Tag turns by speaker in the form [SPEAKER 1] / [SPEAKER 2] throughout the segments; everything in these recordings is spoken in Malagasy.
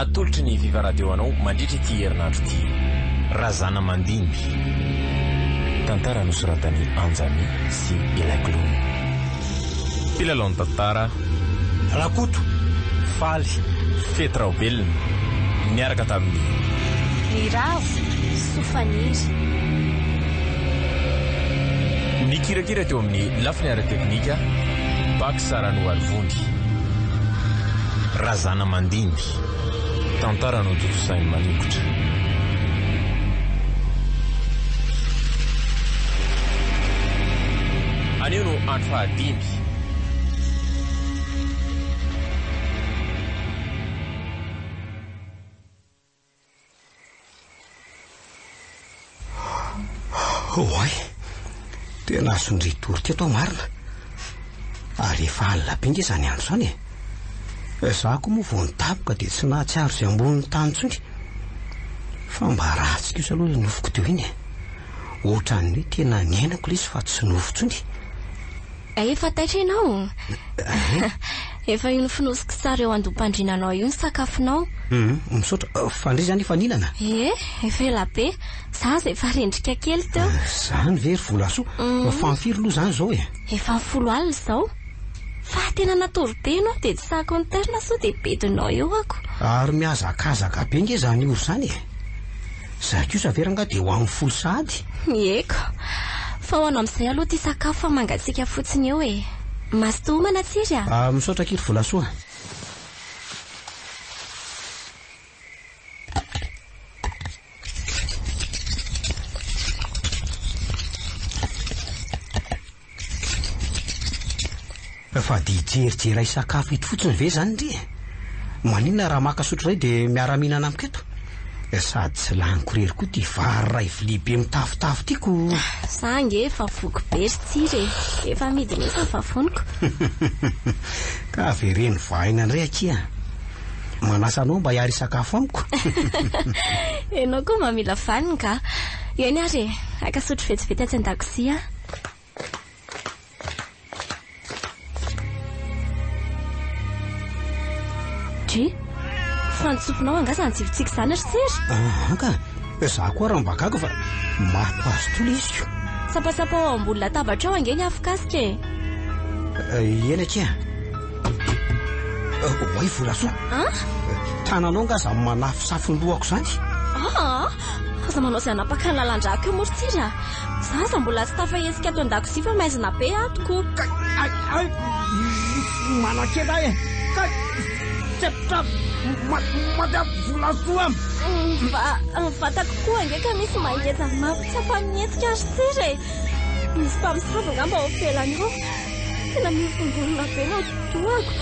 [SPEAKER 1] Atolotry ny Viva Radio anao mandritra ity herinandro ity. Razanamandimby. Tantara nosoratan'i Anjamy sy Elaglona. Mpilalao ny tantara. Rakoto, Faly, Fety Raobelina. Niaraka tamin'i.
[SPEAKER 2] Niravo, Sofaniry.
[SPEAKER 1] Nikirakira teo amin'ny lafiny ara-teknika, Bax Ranoarivony. Razanamandimby. Tantara notontosain'i Maningotra. Anio no andro fahadimy.
[SPEAKER 3] Oay! Tena azon-dry tory teto aho marina. Ary efa alina be nge izany andro izany e. Izaho koa moa vao nitapoka dia tsy nahatsiaro izay ambonin'ny tany intsony. Fa mba ratsy kosa aloha ilay nofiko teo iny e. Ohatran'ny hoe tena niainako ilay izy fa tsy nofy intsony.
[SPEAKER 2] Efa taitra ianao? Efa io nofonosiko tsara eo andoham-pandriananao io ny sakafonao.
[SPEAKER 3] Hum, misaotra. Fa ndry izany efa nihinana?
[SPEAKER 2] Ie, efa ela be. Za aza efa rendrika kely teo.
[SPEAKER 3] Izany ve ry Volasoa? Fa firy aloha izany izao e?
[SPEAKER 2] Efa folo alina izao. Fa tena natory be ianao dia tsy sahako nitairina sao dia bedinao eo ako.
[SPEAKER 3] Ary mihazakazaka be nge izany ora izany e. Za kosa ve rangaha dia ho amin'ny folo sahady?
[SPEAKER 2] Eko. Fa ho anao amin'izay aloha ity sakafo fa mangatsiaka fotsiny eo e. Mazotoa homana Tsiry a!
[SPEAKER 3] Ah, misaotra akia ry Volasoa. Fa dia hijerijery sakafo eto fotsiny ve izany ndry e? Maninona raha maka sotro iray dia miara-mihinana amiko eto? Sady tsy laniko irery koa ity vary iray vilia be mitafotafo ity ko.
[SPEAKER 2] Za ange efa voky be ry Tsiry e! Efa amidy mihitsy ny vavoniko.
[SPEAKER 3] Ka avereno vahina indray akia. Manasa anao mba hiara-hisakafo amiko.
[SPEAKER 2] Ianao koa mba mila vaniny ka. Eny ary e, haka sotro vetivety atsy an-dakozia aho. Dry, fa ny tsofinao angaha izany tsivotsiky izany ry Tsiry?
[SPEAKER 3] Aa ka, za koa raha mba gaga fa maty ho azy toa ilay izy ko.
[SPEAKER 2] Tsapasapao ao ambony latabatra ao ange ny afokasika e.
[SPEAKER 3] Eny akia. Oay Volasoa.
[SPEAKER 2] An?
[SPEAKER 3] Tananao angaha izany manafosafo ny lohako izany?
[SPEAKER 2] Aa, aza manao izay hanapaka ny lalan-drako eo moa ry Tsiry a. Za aza mbola tsy tafahetsika ato an-dakozia fa maizina be ato ko.
[SPEAKER 3] Kay, ay, ay, manakena ahy e. Kay, tsepotra, maty aho Volasoa.
[SPEAKER 2] Mba, ny vatako koa ange ka misy mangeja mafy tsy afa-mihetsika ry Tsiry e. Misy mpamosavy angamba ao ivelany ao. Tena mihorongorona be ny hodi-dohako.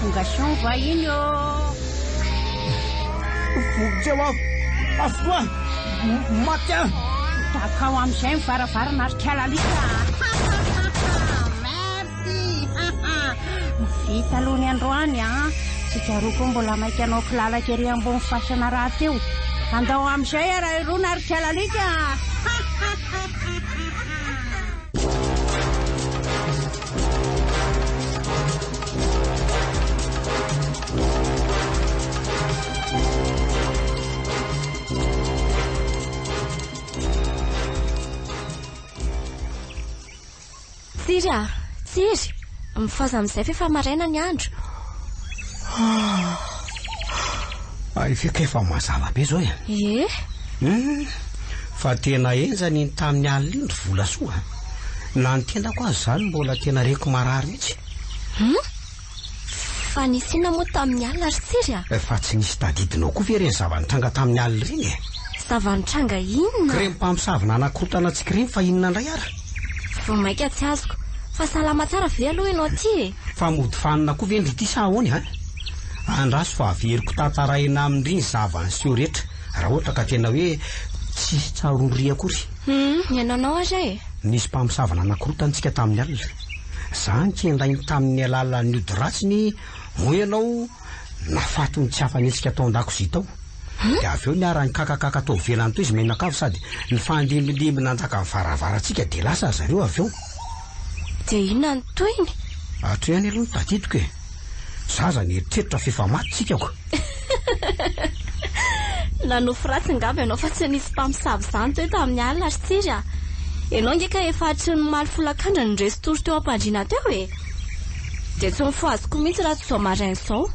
[SPEAKER 4] Tonga soa ny vahiny ô!
[SPEAKER 3] Vonjeo aho! Afoa! Maty aho!
[SPEAKER 4] Dakao amin'izay ny varavarana ry kalalika a! Merci! Vita aloha ny androany a! Tsika roa koa mbola maika hanao kilalaka ery ambony fasana rahateo. Andao amin'izay arahiroana ry kalalika a!
[SPEAKER 2] Tsiry a! Tsiry! Mifohaza amin'izay fa efa maraina ny andro.
[SPEAKER 3] Hay ve ka efa mazava be izao e?
[SPEAKER 2] Ie.
[SPEAKER 3] Hum, fa tena henjana iny tamin'ny alina iny ry Volasoa a. Na ny tendako aza izany mbola tena reko marary mihitsy.
[SPEAKER 2] Hum? Fa nisy inona moa tamin'ny alina ry Tsiry a?
[SPEAKER 3] Fa tsy nisy tadidinao koa ve ireny zava-nitranga tamin'ny alina ireny e?
[SPEAKER 2] Zava-nitranga inona?
[SPEAKER 3] Ireny mpamosavy nanakorontana antsika ireny fa inona indray ary?
[SPEAKER 2] Vao mainka tsy azoko. Fa salama tsara ve aloha ianao ity e?
[SPEAKER 3] Fa mody fanina koa ve ndry ity sa ahoana e? Andraso fa averiko tantaraina amin-dry ny zava-niseho rehetra raha ohatra ka tena hoe tsisy tsaroan-dry akory.
[SPEAKER 2] Hum, ny anao aza e?
[SPEAKER 3] Nisy mpamosavy nanakorontana antsika tamin'ny alina. Za nikendrainy tamin'ny alalan'ny ody ratsiny moa ianao nafatony tsy afa-nihetsika tao an-dakozia tao. Dia avy eo niara-nikakakaka tao ivelany tao izy mianakavy sady nifandimbindimby nandaka ny varavarantsika dia lasa ry zareo avy eo.
[SPEAKER 2] Dia inona ny tohiny?
[SPEAKER 3] Hatreo ihany aloha ny tadidiko e. Za aza nieritreritra f'efa maty tsika ko.
[SPEAKER 2] Nanofy ratsy ngamba ianao fa tsy nisy mpamosavy izany teo tamin'ny alina ry Tsiry a! Ianao ange ka efa hatry ny omaly folakandro no niresy tory teo am-pandriana teo e! Dia tsy nofohaziko mihitsy raha tsy izao maraina izao.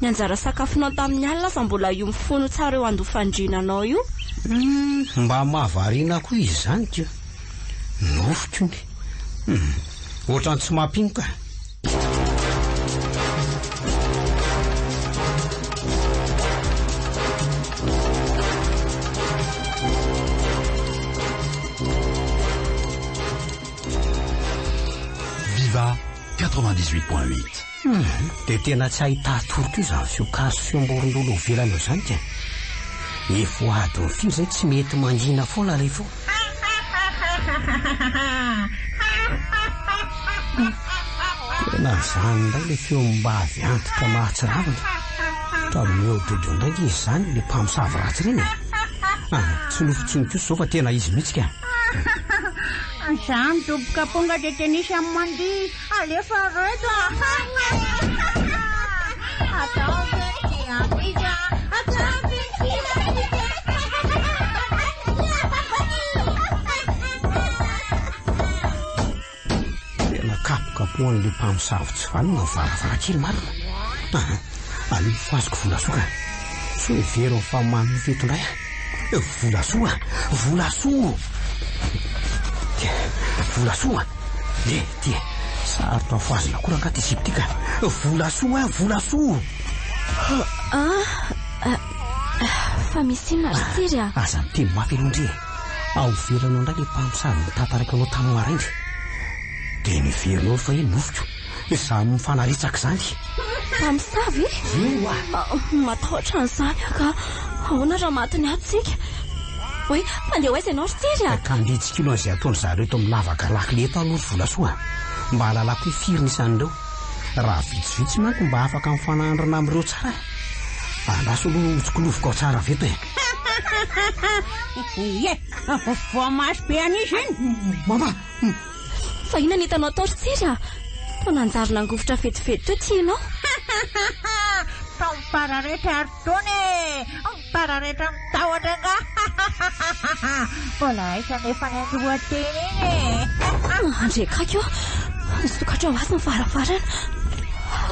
[SPEAKER 2] Ny anjara sakafonao tamin'ny alina aza mbola io mifono tsara eo an-doha-fandriananao io.
[SPEAKER 3] Hum, mba mahavariana koa izy izany ko. Nofiko iny. Hum, ohatran'ny tsy mampino ka.
[SPEAKER 5] Viva 98.8.
[SPEAKER 3] Hum, dia tena tsy ahità-tory koa izany feon-kazo sy feom-borondolo ivelany eo izany ka. Efa ho adiny firy izay tsy mety mangina foana ilay feo. Tena izany indray ilay feom-bavy antitra mahatsiravina. Ohatran'ny mihododo indray ange izy izany ilay mpamosavy ratsy ireny e. Ah, tsy nofy intsony kosa izao fa tena izy mihitsy ka.
[SPEAKER 4] Izaho midoboka amponga dia tenisy amin'ny mandihy. Alefa reto a! Ataovy ety amika, ataovy ety amika.
[SPEAKER 3] Tena kapokapohan'ilay mpamosavy tsy vanona ny varavarankely marina. Aha, aleo fohaziko Volasoa ka. Sao heveriny fa manonofy eto indray aho. Volasoa, Volasoa! Tia, Volasoa! Le, tia, sarotra fohazina koa rangahy ty sipa ty ka. Volasoa, Volasoa!
[SPEAKER 2] Ah, fa misy inona ry Tsiry a?
[SPEAKER 3] Aza miteny mafy aloha ndry e. Aoveranao indray ilay mpamosavy nitantaraiko anao tamin'ny maraina. Dia neverinao fa hoe nofiko. Izany mifanaretsaka izany.
[SPEAKER 2] Mpamosavy?
[SPEAKER 3] Io ah.
[SPEAKER 2] Matahotra an'izany aho ka. Ahoana raha maty ny ato isika? Oay, fa ndeha ho aiza ianao ry Tsiry a?
[SPEAKER 3] Ka andeha hitsikilo an'izay ataon-dry zareo eto amin'ny lavaka lakile eto aloha ry Volasoa a. Mba hahalalako hoe firy ny isan'ireo. Raha vitsivitsy manko mba afaka mifanandrina amin'ireo tsara. Andraso aloha hotsikiloviko ao tsara avy eto e.
[SPEAKER 4] Ie, voamaso be an'iza iny?
[SPEAKER 3] Mama!
[SPEAKER 2] Fa inona no hitanao tao ry Tsiry a? Toa nanjary nangovitra vetivety teo ty ianao.
[SPEAKER 4] Tao mipararetra ary tony e! Mipararetra mitahotra angaha? Mbola aiza anefa ny andoha-teny iny e!
[SPEAKER 2] Andriakaiky ô! Nisokatra ho azy ny varavarana.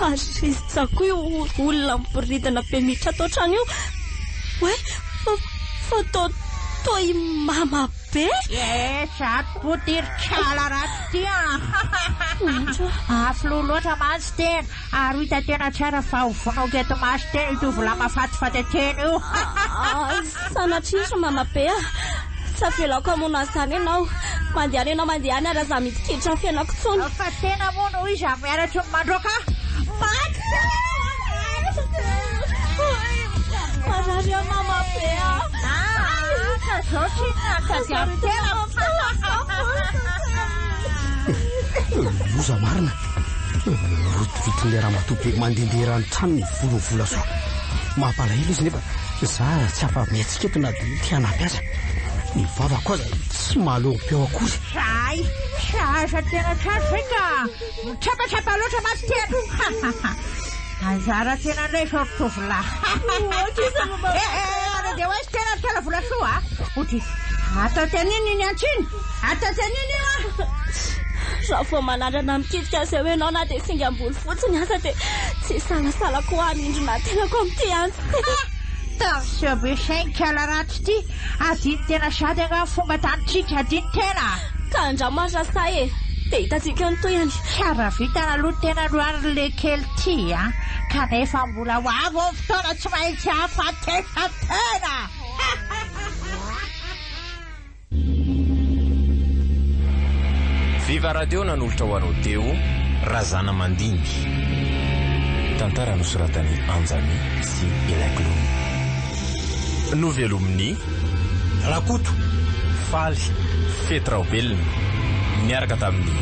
[SPEAKER 2] Ary iza koa io olona miboridana be miditra ato an-trano io? Oay, fa toa toa i Mama be?
[SPEAKER 4] Eh, zato boty ry kala ratsy ty an! Afo loatra mantsy tena, ary ho hita tena tsara fa ho vonoiko eto maso tena io tovolahy mahafatifaty tena io.
[SPEAKER 2] Sanatria ry Mama be a! Tsy avelako hamono an'izany ianao. Mandehana ianao mandehana ary aza midikiditra ny fiainako intsony.
[SPEAKER 4] Fa tena moa no iza mianatry ny mandroaka? Maty tena!
[SPEAKER 2] Marary aho Mama be a!
[SPEAKER 4] Ah, ka zao tsinona ka dia tena.
[SPEAKER 3] Loza marina. Rotirotin'ilay ramatoa be mandehandeha eran'ny trano ny volon'i Volasoa. Mampalahelo izy nefa za tsy afa-mihetsika eto na dia te hanampy aza. Ny vavako aza tsy mahaleom-peo akory.
[SPEAKER 4] Hay, sahaza tena tsara izay ka. Mitrapatrapa loatra mantsy tena. Anjara tena indray izao ry tovolahy. Eh, eh, ary andeha ho aiza tena ry kala Volasoa a? Otry, atao tenino iny antso iny. Atao tenino io a.
[SPEAKER 2] Raha vao manandrana mikitika azy eo ianao na dia singam-bolo fotsiny aza dia tsy hisalasala koa hanindrona ny tenako amin'ity antso ity.
[SPEAKER 4] Tension be saingy kala ratsy ity. Adino tena sady angaha ny fomba tanintsika, adino tena.
[SPEAKER 2] Ka andramo ary rasahy e! Dia hitantsika eo ny tohiny.
[SPEAKER 4] Tsara vintana aloha tena aloha ary le kely ty a! Kanefa mbola ho avy ny fotoana tsy maintsy hahafatesan-tena!
[SPEAKER 1] Viva Radio nanolotra ho anao teo Razanamandimby. Tantara nosoratan'i Anjamy sy Elaklou. Novelomin'i Rakoto, Faly, Fety Raobelina, niaraka tamin'i.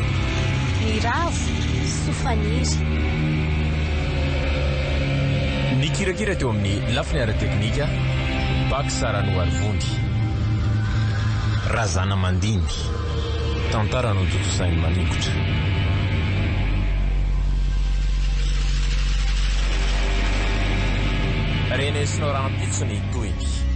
[SPEAKER 2] Niravo, Sofaniry.
[SPEAKER 1] Nikirakira teo amin'ny lafiny ara-teknika, Pax Ranoarivony. Razanamandimby. Tantara notontosain'i Maningotra. Renesinao rahampitso ny tohiny.